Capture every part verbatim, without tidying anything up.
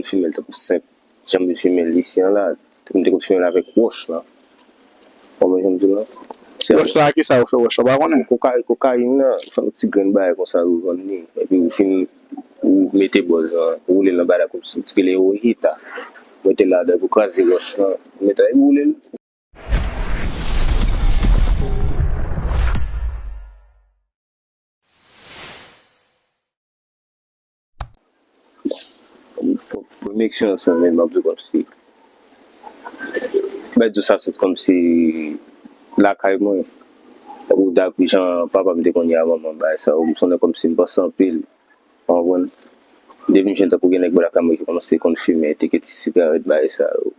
Fimen l tankou senp. Jan m vin fimen l isi an la, m te konn fimen l avèk wòch la. Konprann jan m di w la? Se wòch la, ki sa yo fè wòch la, ou pa konnen? Koka-, kokayin nan, fè yon ti grenn bagay konsa, ou vann li. Epi ou fin, ou mete bòz lan, ou woule l nan bagay la, kòmsi yon ti pile hojita. Mete l ladan, ou kraze wòch lan, ou mete, ou woule l. Premye eksperyans mwen menm, m ap di w kòmsi, m ap di w sa sot kòmsi lakay mwen. Tankou jan papa m te konn ye a manman m, bagay sa yo, m sonnen kòmsi m panse anpil. Ou konprann? Depi m jèn, tankou gen nèg bò lakay mwen ki kòmanse konn fimen, teke ti sigarèt, bagay sa yo.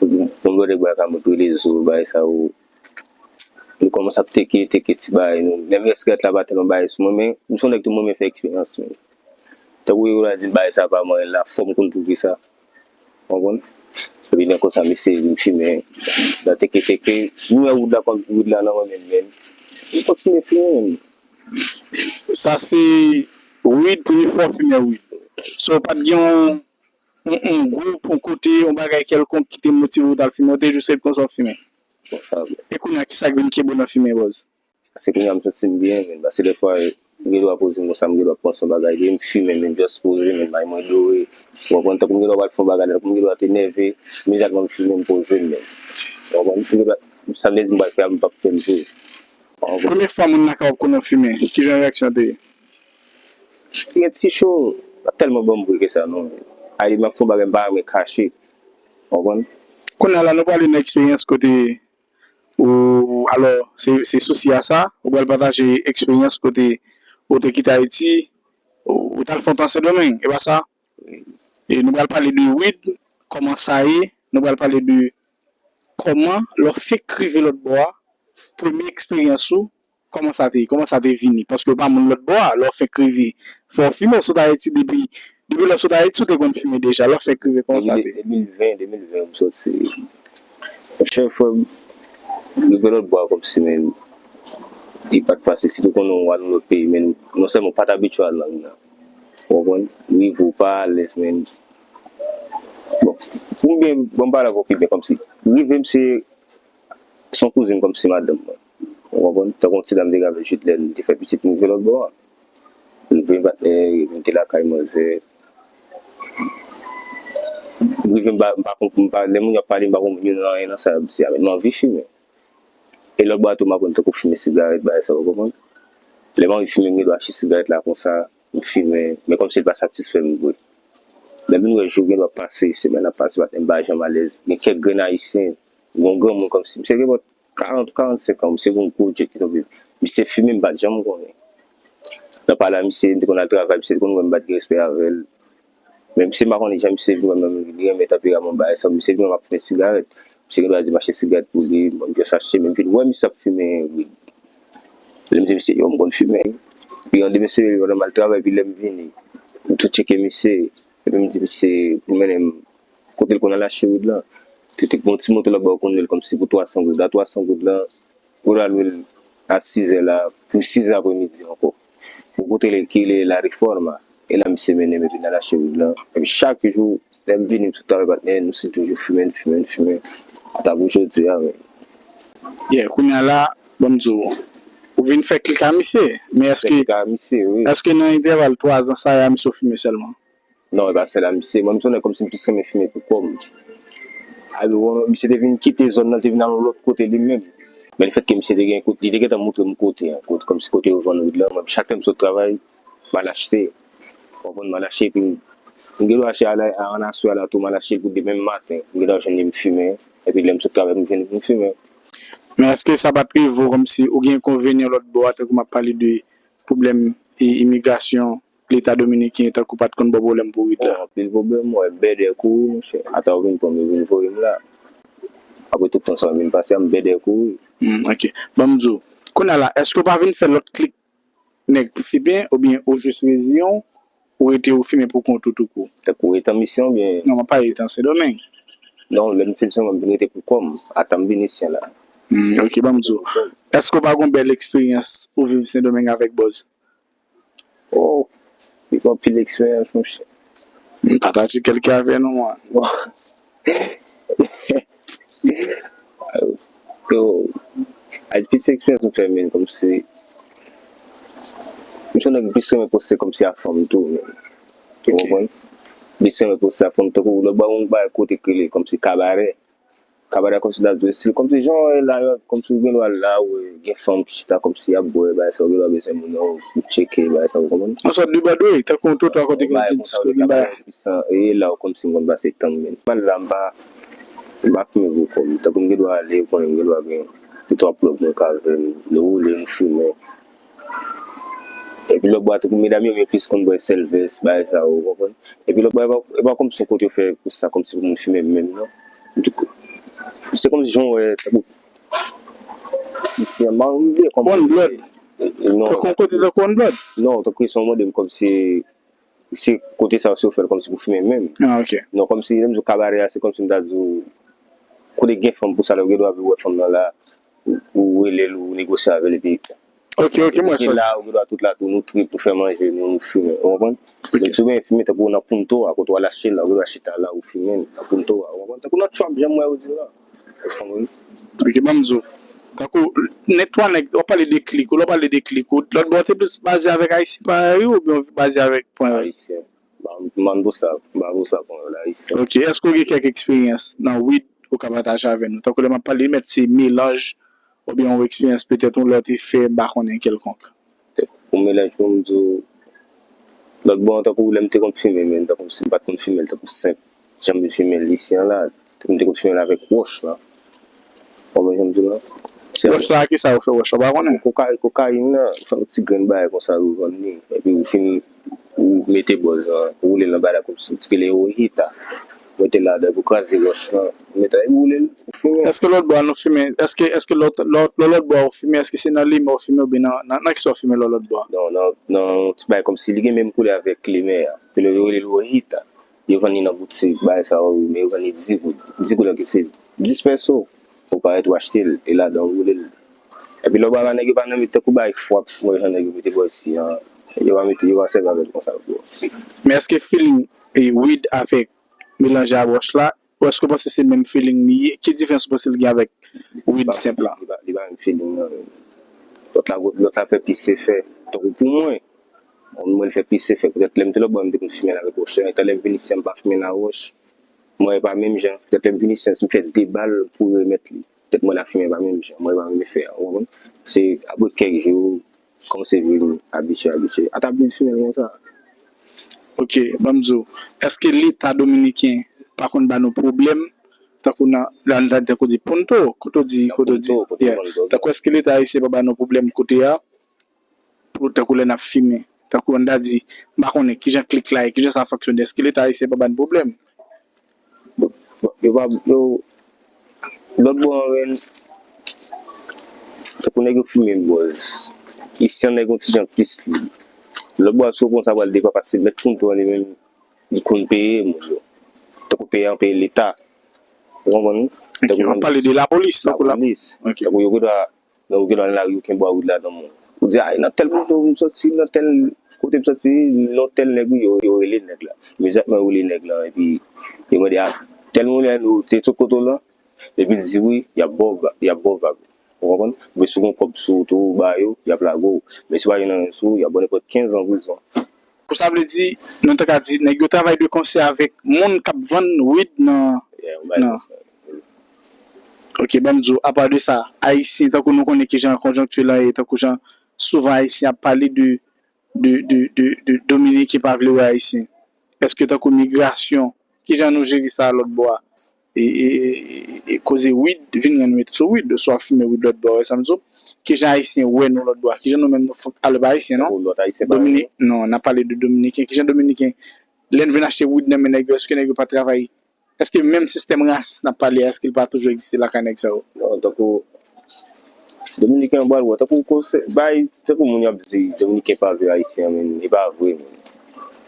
Pou m wè nèg bò lakay mwen ki rele Zo, bagay sa yo. Nou kòmanse ap teke, teke ti bagay nou. Menm rès sigarèt la pa tèlman bagay sou mwen, men m se yon nèg tou m renmen fè eksperyans, men. Tankou yo la di m bagay sa pa mwen, la fò m konn pwouve sa. Ou konprann? Epi nan konsa, m eseye vin fimen. Nan teke, teke, m wè wood la, wood la nan mwen menm, men m kontinye fimen, men. Sa se weed, premye fwa w fimen weed. So, pa t gen yon, yon, yon gwoup, yon kote, yon bagay kèlkonk ki te motive w t al fimen, ou te jis ret konsa w fimen. Konsa vre. E kounye a, ki sa k vin kenbe w nan fimen, bòz? Paske kounye a, m santi m byen, men. Paske dèfwa, m gen dwa poze m konsa, m gen dwa panse yon bagay, epi m fimen, men, just poze, men, may mwen dore. Ou konprann? Tankou m gen dwa pral fè yon bagay, tankou m gen dwa te nève, imedyateman m fimen, m poze m, men. Ou konprann? M gen dwa, sa vle di m pral fè a, m p ap fè l vre. Premye fwa moun nan kapab konnen w fimen, kijan reyaksyon an te ye? Te gen ti cho, pa t tèlman ban m bri ke sa non. Ayè m ap fè yon bagay m pa renmen kache. Ou konprann? Kounye a la, nou prale nan eksperyans kote ou, alò, se, se sousi a sa, ou pral pataje eksperyans kote ou te kite Ayiti, ou, ou t al fè yon tan Sendomeng, e pa sa? E nou pral pale de weed, kòman sa ye, nou pral pale de kòman lè w fenk rive lòt bò a, premye eksperyans ou, kòman sa te ye, kòman sa te vini, paske w pa moun lòt bò a, lè w fenk rive, fò w fimen, w sot Ayiti depi, depi lè w sot Ayiti, w te konn fimen deja, lè w fenk rive, kòman sa te ye? De mil ven, de mil ven, m soti. Monchè, frè m, rive lòt bò a kòmsi, men, li pa t fasil, sitou konnen w al nan lòt peyi, men, non sèlman w pa t abitye a lang nan, ou konprann? Rive w pa alèz, men, bon, pou m byen, bon, m pale avè w pi byen, kòmsi, rive m se, se yon kouzin kòmsi madanm mwen. Ou konprann? Tankou yon ti dam te gen avè l jis lè li te fè pitit, m rive lòt bò a. M rive, m pa t, eh, m te lakay manzè. M rive, m pa, m pa konp-, m pa, lè moun yo ap pale, m pa konprann youn nan anyen nan sa y ap di a, men m anvi fimen. E lòt bò a tou, m aprann tankou fimen sigarèt, bagay sa yo, ou konprann? Lè m anvi fimen, m gen dwa achte sigarèt la konsa, m fimen, men kòmsi l pa satisfè m vre. Lè m vin wè jou gen dwa pase, semèn ap pase, patnè m pa janm alèz. Gen kèk grenn ayisyen, gen yon granmoun kòmsi, misye gen bò karant, karannsenk an, misye gen yon gwo djèt ki tonbe. Misye fimen, m pa t janm konnen. Nan pale a misye, m te konn al travay, misye te konn wè m pa t gen respè avè l. Men misye, m pa konnen jan misye vin wè m nan, li renmen tanperaman bagay sa, misye vin wè m ap fimen sigarèt. Misye gen dwa di m achte sigarèt pou li, bon, m just achte, men m vin wè misye ap fimen weed. Lè m di misye, yo, m konn fimen. Epi, yon demen se pandan m al travay, epi lè m vini, m tou tcheke misye, epi m di misye pou l mennen m kote l konn al achte weed lan. Te, te gen yon ti moto lòt bò, ou konn lwe l kòmsi pou twa san goud. A twa san goud lan, ou al lwe l a sizè la, pou sizè aprèmidi ankò. Ou kote l ki rele La Reforma. E la misye mennen m epi n al achte weed lan. Epi chak jou, lè m vini, m sot travay, patnè, nou se toujou fimen, fimen, fimen. Ata pou jodi a, men. Yeah, kounye a la, ban m di w, ou vin fè klik a misye. Men èske, fè klik a misye, wi. Èske nan entèval twa zan sa a, misye w fimen sèlman? Non, e pa sèl a misye. Mwen, m se yon nèg kòmsi m plis renmen fimen pou kò m. Alò, misye te vin kite zòn nan, te vin al yon lòt kote li menm. Men lefètke misye te gen kote, li te gentan montre m kote a, kote, kòmsi kote yo vann weed lan. Mwen, chak lè m sot travay, m al achte. Ou konprann, m al achte, epi m, m gen dwa achte a la, a, an aswè a la tou, m al achte pou demen maten. M gen dwa jwenn li m fimen, epi lè m sot travay, m jwenn li pou m fimen. Men èske sa pa t rive w kòmsi ou gen enkonvenyan lòt bò a, tankou m ap pale de pwoblèm, e, imigrasyon, Leta Dominiken tankou pa t konn ba w pwoblèm pou weed la? Oh, anpil pwoblèm, mwen, bèdè kouri, monchè. Ata yo vin pran m, yo vin voye m la. Apre tout tan sa yo vin pase a, m bèdè kouri. Hmm, ok. Ban m di w, kounye a la, èske w pa vin fè lòt klik nèg fimen, oubyen ou jis reziyen w, ou rete ou fimen pou kont ou tou kou? Tankou etan misyon, oubyen? Non, m ap pale etan Sendomeng. Non, lè m fin Sendomeng, m vin rete pou kò m, ata m vin isi a la. Hmm, ok, ban m di w. Èske w pa gen yon bèl eksperyans ou viv Sendomeng avèk bòz? Oh, li gen anpil eksperyans, monchè. M pataje kèlke avè nou, mwen. Yo, a, plis eksperyans m fè, men, kòmsi, m se yon nèg plis renmen poste kòmsi a fanm tou, men. Ou konprann? Plis renmen poste a fanm, tankou lòt bò, yon bagay kote k rele kòmsi kabarè. Kabarè kòmsi n ap di, estil kòmsi jan w wè la, kòmsi ou gen dwa la, ou gen fanm ki chita kòmsi y ap bwè, bagay sa, ou gen dwa bezwen moun nan, ou tcheke, bagay sa, ou konprann? Yon sòt de Broadway, tankou yon twotwa kote gen plis, gen bagay. E la, kòmsi m konn pase tan m, men. M al la, m pa, m pa fimen pou kò m. Tankou m gen dwa ale, ou konnen m gen dwa gen de twa plòg mwen ka avè m, nou woule, nou fimen. Epi lòt bò a tou, pou medam yo, yo plis konn bwè sèlvès, bagay sa yo, ou konprann? Epi lòt bò a, e pa, e pa kòmsi yon kote yo fè pou sa, kòmsi pou moun fimen menm, non. Se kòmsi jan w wè, tankou, m pa mande kòman. One Blood. Non. Tankou yon kote tankou One Blood. Non, tankou se yon mande m kòmsi, se kote sa yo, se yo fè l kòmsi pou fimen menm. Ah, ok. Non, kòmsi, lè m di w kabarè a, se kòmsi m ta di w, kote gen fanm pou sa, lè w gen dwa vin wè fanm nan la, ou, ou rele l, ou negosye avè l, epi Ok, ok, m wè sa w di. Epi la, ou gen dwa tout la tou, nou trip, nou fè manje, nou, nou fimen, ou konprann? Ok. Men si w gen fimen, tankou nan Punto a, kote w al achte l la, ou gen dwa chita la, ou fimen l nan Punto a, ou konprann? Tankou nan trap, jan m wè yo di l la. Ou konprann? Ok, ban m di w. Tankou, nèg twa nèg, w ap pale de klik, ou lè w pale de klik, ou, lòt bò te plis baze avèk Ayisyen parèy ou, oubyen w baze avèk pwen? Ayisyen. Ban m, ban m pou sa, ban m pou sa, pwen, Ayisyen. Ok, èske w gen kèk eksperyans nan weed ou ka pataje avè nou? Tankou lè m ap pale, mèt se melanj, oubyen yon eksperyans petèt yon lè w te fè, m pa konnen, kèlkonk. Pou melanj, pou m di w, lòt bò an, tankou lè m te konn fimen, men tankou si m pa t konn fimen l, tankou senp, jan m vin fimen l isi an la, m te konn fimen l avèk wòch la. Ou konprann jan m di w la? Wòch la, kisa yo fè wòch la, w pa konnen? Koka-, kokayin nan, fè yon ti grenn bagay konsa, yo vann li, epi ou fin, ou mete bòz lan, ou woule l nan bagay la kòmsi, ti rele hojita. Mete l ladan, epi w kraze wòch lan, ou mete l, epi w woule l, ou fimen. Èske lòt bò a nou fimen, èske, èske lòt, lòt, lòt, lòt bò a ou fimen, èske se nan limen ou fimen oubyen nan, nan, nan kisa ou fimen lòt, lòt bò a? Non, nan, nan yon ti bagay kòmsi li gen menm koulè avèk limen an. Epi yo rele l hojita. Yo vann li nan boutik, bagay sa yo, men yo vann li dis goud. Dis goud la ki se dis pèso. Ou parèt ou achte l, e ladan ou woule l. Epi lè w pa nèg yo pa nan mete tankou bay fwap, mwen jan nèg yo mete bò isi an. Yo pa mete, yo pa sèvi avè l konsa, bro. Men èske feeling e weed avèk melanje a wòch la, ou èske w panse se menm feeling li ye? Ki diferans ou panse l gen avèk weed senp la? Li pa, li pa menm feeling nan, men. Lòt la, lòt la fè plis efè. Tankou pou mwen, mwen, mwen, l fè plis efè. Petèt lè m te lòt bò, m te konn fimen l avèk wòch la. Etan lè m vin isi an, m pa fimen l a wòch. Mwen, e pa menm jan. Petèt lè m vin isi an, si m fè de bal pou remèt li. Petèt mwen, lafimen pa menm jan. Mwen, e pa menm efè a, ou konprann? Se apre kèk jou, kòmanse vin abitye, abitye. A ta vin fimen l konsa. Ok, ban m di w, èske Leta dominiken pa konn ba nou pwoblèm? Tankou nan, nan, nan, tankou di Punto, kote w di, kote w di, yeah. Tankou èske Leta ayisyen pa ba nou pwoblèm kote a? Pou tankou lè n ap fimen. Tankou ann ta di, m pa konnen kijan klik la ye, kijan sa fonksyone. Èske Leta ayisyen pa ba n pwoblèm? Yo pa, yo, lòt bò an, men, tankou nèg yo fimen bòz. Isi an nèg yon ti jan plis lib. Lòt bò a, si w pran sa pral depa, paske mèt Punto an li menm, li konn peye moun yo. Tankou peye an peye Leta. Ou konprann? Ok, w ap pale de lapolis, tankou la. Lapolis. Ok. Tankou yo gen dwa Nan ou gen nan lari, ou kenbe a wid ladan men w. Ou di, ay, nan tèl kote m soti, nan tèl kote m soti, non tèl nèg wi, yo, yo rele nèg la. Imedyatman yo rele nèg la, epi yo mande, a, tèl moun la, nou te sot kote w lan? Epi l di wi, y ap ba w va-, y ap ba w vag. Ou konprann? Men si w gen kòb sou ou tou, ou ba yo, y ap lage w. Men si w pa gen anyen sou ou, y ap ba w nenpòt kenz an prizon. Pou sa vle di, nou ta ka di, nèg yo travay de konsè avèk moun k ap vann wid nan, nan. Ok, ban m di w, apa de sa, Ayisyen, tankou nou konnen kijan konjonkti lan ye, tankou jan souvan Ayisyen ap pale de, de, de, de, de Dominiken pa vle wè Ayisyen. Èske tankou migrasyon, kijan nou jere sa lòt bò a? E, e, e, e, e koze wid, vin rann nou sou wid, oswa fimen wid lòt bò, wè sa m di w? Kijan Ayisyen wè nou lòt bò a? Kijan nou menm nou fon-, alò pa Ayisyen, non? Dominik, non, n ap pale de Dominiken. Kijan Dominiken, lè n vin achte wid nan men nèg yo, èske nèg yo pa travay? Èske menm sistèm rasis n ap pale a, èske l pa toujou egziste lakay nèg sa yo? Non, tankou Dominiken an pral wè, tankou konsè, bay, tankou moun y ap di, Dominiken pa vle Ayisyen an, men, e pa vre, men.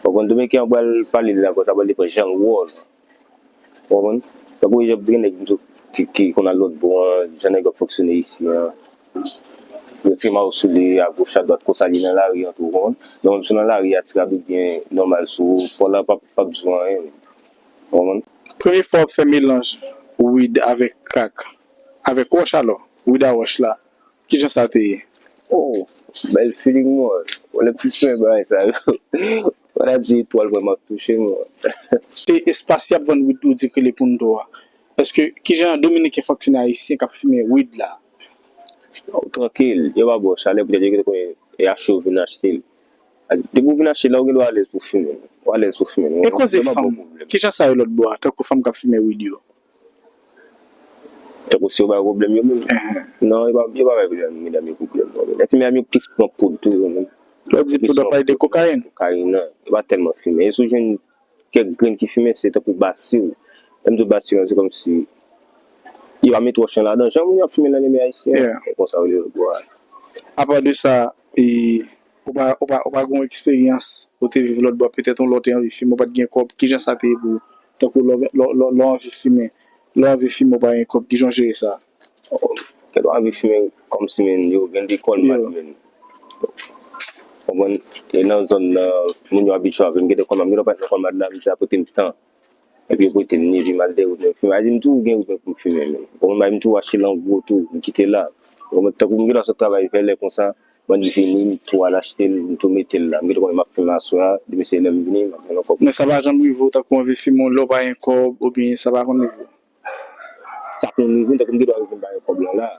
Ou konprann, Dominiken an pral pale de la, konsa, pral depann jan l wè w. Ou konprann? Tankou jan gen nèg ki, ki konn al lòt bò an, jan nèg yo ap fonksyone isi an. Yo tire mayo sou li agoch, adwat, konsa li nan lari an tou, ou konprann? Donk, si w nan lari a, ti rad oubyen nòmal sou ou, paw la p ap, p ap di w anyen, ou konprann? Premye fwa w ap fè melanj weed avèk crack, avèk wòch alò, weed a wòch la, kijan sa te ye? Oh, bèl feeling, mwen. Lè m fin fè bagay sa yo, mwen ta di etwal mwen m ap touche, mwen. Se espas y ap vann weed ou di k rele Punto a. Èske, kijan Dominiken fonksyone Ayisyen k ap fimen weed la? Oh, trankil, yo pa ba w chalè poutèt yo gentan konnen e achte w vin achte l. Depi w vin achte l la, ou gen dwa alèz pou w fimen. Ou alèz pou w fimen. E koze fanm, kijan sa ye lòt bò a, tankou fanm k ap fimen weed yo? Tankou si yo ba yo pwoblèm yo menm. Non, yo pa, yo pa bay medam yo pwoblèm non. Lè fi medam yo plis pran poud tou yo menm. Lè w di poud, w ap pale de kokayin? Kokayin nan, yo pa tèlman fimen. E si w jwenn kèk grenn ki fimen, se tankou basi w. Lè m di w basi w, se kòmsi yo pa met wòch lan ladan. Jan moun yo ap fimen nan lame ayisyen an, e konsa yo rele l bò a. Apa de sa, e, ou pa, ou pa, ou pa gen yon eksperyans ou te viv lòt bò, petèt yon lè w te anvi fimen, ou pa t gen kòb, kijan sa te ye pou ou? Tankou lè w, lè w, lè w, lè w anvi fimen, lè w anvi fimen, ou pa gen kòb, kijan w jere sa? Kèt w anvi fimen kòmsi menm yo gen de kòl mal menm. Konprann? E nan zòn nan, moun yo abitye avè m, gen de kòl mal, m gen dwa pa t nan kòl mal la, m di a pote m tan. Epi yo pote m ni vi mal de wout, men fimen. A di m toujou gen wout mwen pou m fimen menm. Konprann? M toujou achte l an gwo tou, m kite la. Konprann? Tankou m gen dwa sot travay vèlè konsa, m annik vini, m tou al achte l, m tou mete l la. M gen dwa konnen m ap fimen aswè a, depi se lè m vini, m ap jwenn yon kòb. Men sa pa janm rive w tankou w anvi fimen yon lè w pa gen kòb, oubyen sa pa konn rive w? Sa konn rive m, tankou m gen dwa rive m pa gen kòb lan la.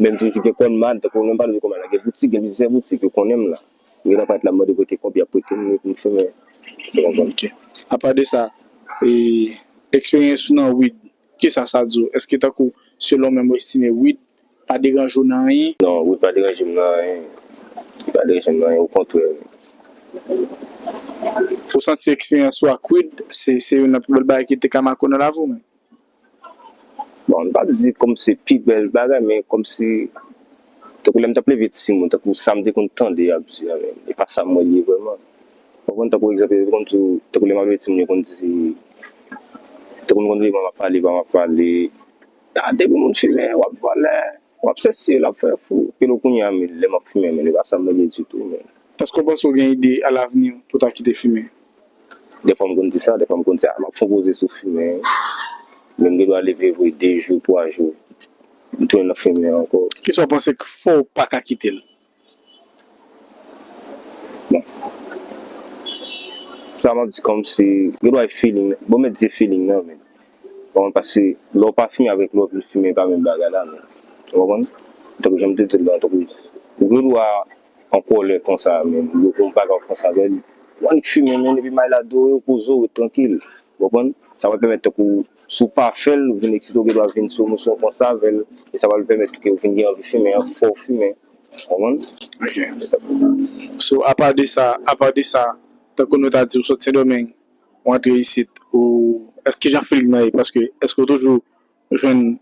Men m toujou gen kòl mal, tankou menm pa leve kòl mal la, gen boutik, gen plizyè boutik, yo konnen m la. M gen dwa parèt la, m mande kote kòb, y ap prete m li pou m fimen. Ou konprann? Apa de sa, e, eksperyans ou nan weed, kisa sa di w? Èske tankou, selon w menm, ou estime weed pa deranje w nan anyen? Non, weed pa deranje m nan anyen. Li pa deranje m nan anyen, okontrè. Ou santi eksperyans ou ak weed, se, se youn nan pi bèl bagay ki te ka make w nan lavi w menm? Bon, m p ap di kòmsi pi bèl bagay, men kòmsi, tankou lè m t ap leve timoun, tankou sa m te konn tande y ap di a, men e pa sa m wè li ye vrèman. Ou konprann, tankou egzanp, yo konn di w, tankou lè m ap leve timoun, yo konn di, tankou m konn leve, m ap pale, m ap pale, a, depi moun fimen, w ap vòlè, w ap sesi, l ap fè fou. Epi lè kounye a, men, lè m ap fimen, men e pa sa m vle ditou, men. Èske w panse w gen ide alavni w pou w ta kite fimen? Dèfwa m konn di sa, dèfwa m konn di, a, m ap fè yon poze sou fimen. Men m gen dwa leve vre de jou, twa jou, m tounen nan fimen an ankò. Kisa w panse k fè w pa ka kite l? Bon. Sa m ap di kòmsi, gen dwa e feeling, bon, mèt di feeling nan, men. Ou konprann? Paske lè w pa fimen avèk lè w vin fimen, e pa menm bagay la, men. Ou konprann? Tankou jan m te di l lan, tankou ou gen dwa an kòlè konsa, men, yo fè yon bagay konsa avè l. W annik fimen, men, epi may la dou yo poze w, ret trankil. Ou konprann? Sa pral pèmèt tankou, si w pa fè l, ou vin eksite, ou gen dwa vin sou emosyon konsa avè l, e sa pral pèmèt ke w vin gen anvi fimen an, fè w fimen. Ou konprann? Ok. So, apa de sa, apa de sa, tankou nou ta di, ou sot Sendomeng, ou antre isit, ou, èske jan feeling nan ye? Paske, èske w toujou jwenn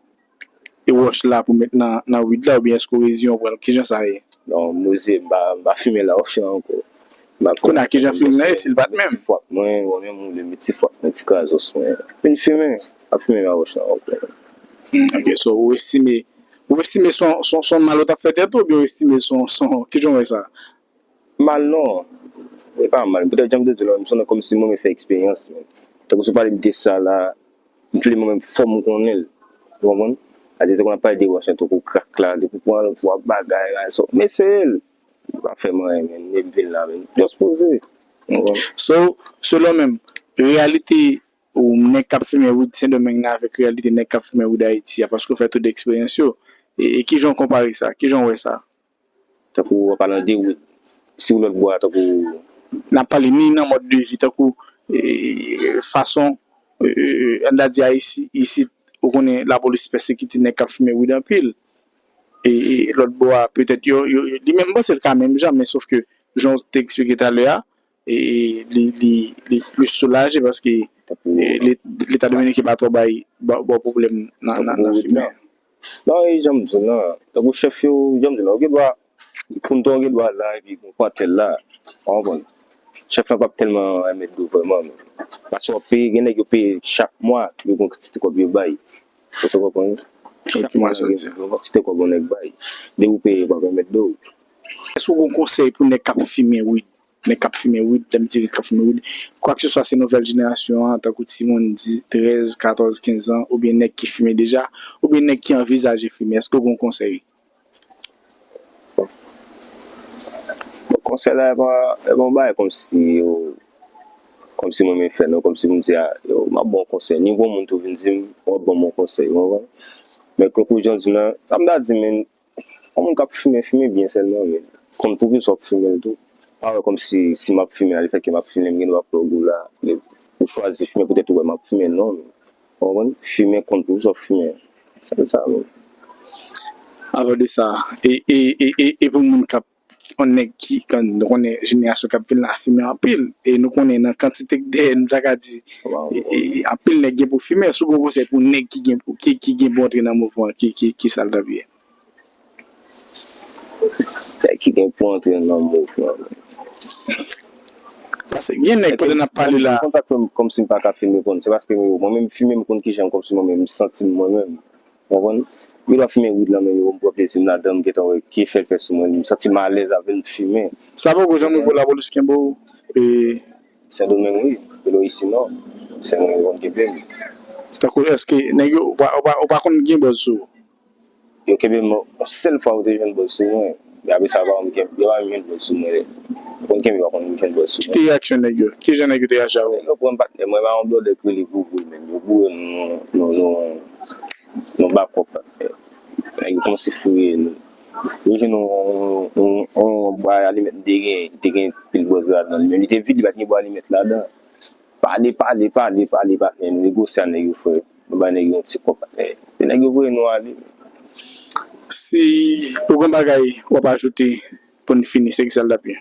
e wòch la pou met nan, nan weed la, oubyen èske w reziyen w pran l? Kijan sa ye? Non, m reziyen, m pa, m pa fimen la wòch la ankò. M pa Kounye a, kijan feeling nan ye si l pa t menm? Ti fwak mwen, mwen menm m woule m met ti fwak mwen, ti krazòs mwen. Vin fimen, m pa fimen la wòch la ankò. Hmm, ok, so ou estime, ou estime se yon, se yon, se yon mal ou t ap fè tèt ou, oubyen ou estime se yon, se yon, kijan w wè sa? Mal non. E pa mal. Poutèt jan m te di w la, m santi kòmsi mwen menm fè eksperyans, men. Tankou si w pale m de sa la, m file mwen menm fò m konnen l. Ou konprann? Sa di tankou n ap pale de wòch, tankou krak la, depi w pran l, w ap bagay la, so, m eseye l. Li pa fè m anyen, men, e m vin la, men, just poze. Ou konprann? So, selon w menm, reyalite ou nèg k ap fimen weed Sendomeng nan avèk reyalite nèg k ap fimen weed Ayiti a, paske w fè tout de eksperyans yo, e, e kijan w konpare sa? Kijan w wè sa? Tankou w ap pale an de weed. Si w lòt bò a, tankou. N ap pale ni nan mòd de vi, tankou, e, fason, e, e, ann ta di a isi, isit, ou konnen lapolis pèsekite nèg k ap fimen weed anpil. E, e lòt bò a, petèt, yo, yo, yo, li menm, m panse l ka menm jan, men sòf ke, jan w te eksplike talè a, e, e, li, li, li plis soulaje paske, e, Leta Dominiken pa twò bay, ba, ba w pwoblèm nan, nan, nan fimen. Non, e jan m di w lan, tankou chèf yo, jan m di w lan, ou gen dwa, Punto gen dwa la, epi gon kwatèl la, ou konprann? Chèf lan p ap tèlman renmen dlo vrèman, men. Paske w ap peye, gen nèg yo peye chak mwa, yo gon kantite kòb yo bay. Ou konprann? Chak mwa soti. Kantite kòb yon nèg bay. Depi w peye, yo pa pèmèt de w. Èske w gen yon konsèy pou nèg k ap fimen wid? Nèg k ap fimen wid, lè m di nèg k ap fimen wid, kwakseswa se nouvèl jenerasyon an, tankou timoun di, trèz, katòz, kenz an, oubyen nèg ki fimen deja, oubyen nèg ki anvizaje fimen, èske w gen yon konsèy? Bon, konsèy la, e pa, e pa yon bagay kòmsi yo, kòmsi mwen menm fè, non, kòmsi pou m di, a, yo, m ap ba w konsèy. Ni yon moun tou vin di m, w ap ban m yon konsèy, ou konprann? Men, konkli jan di m nan, sa m ta di, men, yon moun k ap fimen, fimen byen sèlman, men, konn pou ki sa w ap fimen l tou. Pa wè kòmsi, si m ap fimen la, lefètke m ap fimen, m gen dwa ap fè w gou la, men, ou chwazi fimen poutèt ou wè m ap fimen, non, men, ou konprann? Fimen, konn pou ki sa w ap fimen. Sèl sa, men. Alò de sa, e, e, e, e, e pou moun k ap, yon nèg ki, kan nou konnen jenerasyon k ap vin la fimen anpil, e nou konnen nan kantite k dèyè nou, ta ka di, e, e, anpil nèg gen pou fimen, si w gen yon konsèy pou nèg ki gen pou, ki, ki gen pou antre nan mouvman, ki, ki, ki sa l t ap ye? Nèg ki gen pou antre nan mouvman. Paske gen nèg, pandan n ap pale la, kontak mwen kòmsi m pa ka fin reponn, se paske mwen menm fimen m konn kijan m kòmsi mwen menm m santi m mwen menm. Ou konprann? Yo dwa fimen wid lan, men yo, m pran plezi m ladan, m gentan wè ki efè l fè sou mwen, m santi m alèz avè l, m fimen. Sa poko janm rive w lapolis kenbe w, e, Sendomeng, wi, Peloris Nò, se mwen yo konn kenbe m. Tankou, èske nèg yo, ou pa, ou pa, ou pa konn gen bòz sou ou? Yo kenbe m yon sèl fwa, yo te jwenn bòz sou mwen. Men apre sa, yo pa konn gen, yo pa jwenn bòz sou mwen. Yo konn kenbe, yo pa konn jwenn bòz sou mwen. Ki te reyaksyon nèg yo? Kijan nèg yo te reyaji avè w? Nèg yo pran m patnè mwen, pa yon blòdè k rele Gougou menm. Yo boure nou, nou, nou, nou bakòp patnè. Nèg yo kòmanse fouye nou. Yo jwenn yon, yon, yon bwa alimèt m te gen, te gen pil bòz ladan li. Men li te vid, li pa t gen bwa alimèt ladan. Pale, pale, pale, pale, patnè. Nou negosye ak nèg yo, frè. Nou bay nèg yo yon ti kòb, patnè. E nèg yo voye nou ale. Si ou gen bagay w ap ajoute pou n fini, se ki sa l t ap ye?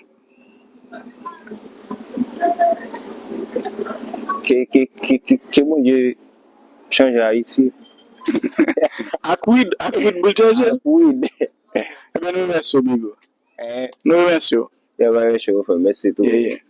Ke, ke, ke, ke, ke Bondye chanje Ayiti. Ak wid, ak wid pou l chanje. Ak wid. Ebyen, nou remèsye w, Bigo. Eh. Nou remèsye w. Ya, ba, remèsye w, frè. Mèsi tou. Yeah, yeah.